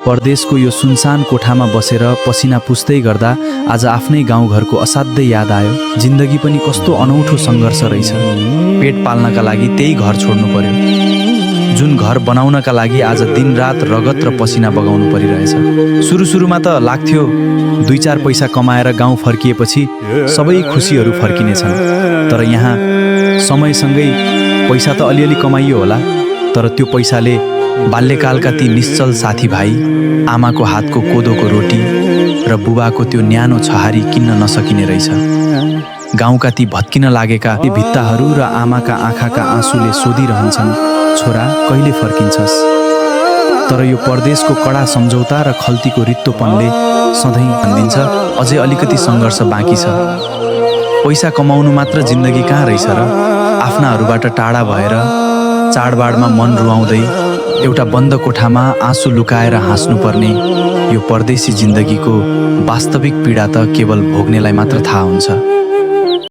परदेशको यो सुनसान कोठामा बसेर पसिना पुस्दै गर्दा आज आफ्नै गाउँघरको असाध्यै याद आयो। जिन्दगी पनि कस्तो अनौठो सङ्घर्ष रहेछ। पेट पाल्नका लागि त्यही घर छोड्नु पर्यो। जुन घर बनाउनका लागि आज दिनरात रगत र पसिना बगाउनु परिरहेछ। सुरुमा त लाग्थ्यो 2-4 पैसा कमाएर गाउँ फर्किएपछि सबै खुसीहरू फर्किनेछन्। तर यहाँ समयसँगै पैसा त अलिअलि कमाइयो होला, तर त्यो पैसाले बाल्यकालका ती निश्चल साथीभाइ, आमाको हातको कोदोको रोटी र बुबाको त्यो न्यानो छहारी किन्न नसकिने रहेछ। गाउँका ती भत्किन लागेका ती भित्ताहरू र आमाका आँखाका आँसुले सोधिरहन्छन्, छोरा कहिले फर्किन्छस्? तर यो परदेशको कडा सम्झौता र खल्तीको रित्तोपनले सधैँ भनिदिन्छ अझै अलिकति सङ्घर्ष बाँकी छ। पैसा कमाउनु मात्र जिन्दगी कहाँ रहेछ र? आफ्नाहरूबाट टाढा भएर चाडबाडमा मन रुवाउँदै एउटा बन्द कोठामा आँसु लुकाएर हाँस्नुपर्ने यो परदेशी जिन्दगीको वास्तविक पीडा त केवल भोग्नेलाई मात्र थाहा हुन्छ।